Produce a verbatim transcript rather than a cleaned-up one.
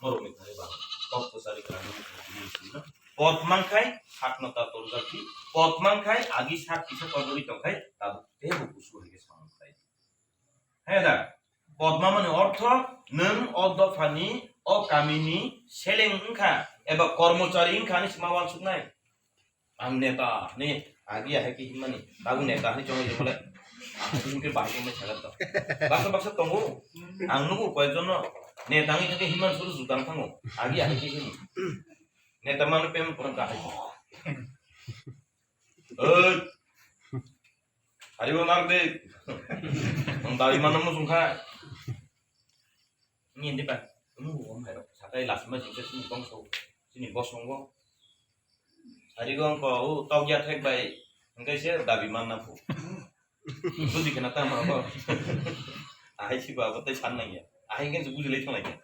Norokni thani ba kok kwchari kwrwngno. Pod mankhai sakno ta torjak di, pod mankhai agi sak kisa torjagwi tongkhai tabuk teibo kusu hai khe samung khlai. Hai da, pod mamani ortho nwng o dophani, o kamini seleng wngkha eba kormochari wngkha hinwi se ma uansuknai. Ang neta ni agi ahai khe himmani, tabuk neta hinwi chongwi rimale. Ahai khe bahai khe sakha to. Baksa baksa tongo. Ang nugo koyekjon no neta wngwi thangkhe himman suru jutang thango. Agi ahai khe himo. Neta mano payment kono kahai. Oi. Haribo nang de. Ang dabi mano musung kha. Ni di ba. Mu om hai. Sakai last ma jingsa sini bongso. Sini bosongo. Haribo ko u tokya thek bai. Engkai se dabi manna phu. Buji kana tama ko. Ahai si ba ko tai san nang ya. Ahai engkai se buji lai thang lai ya.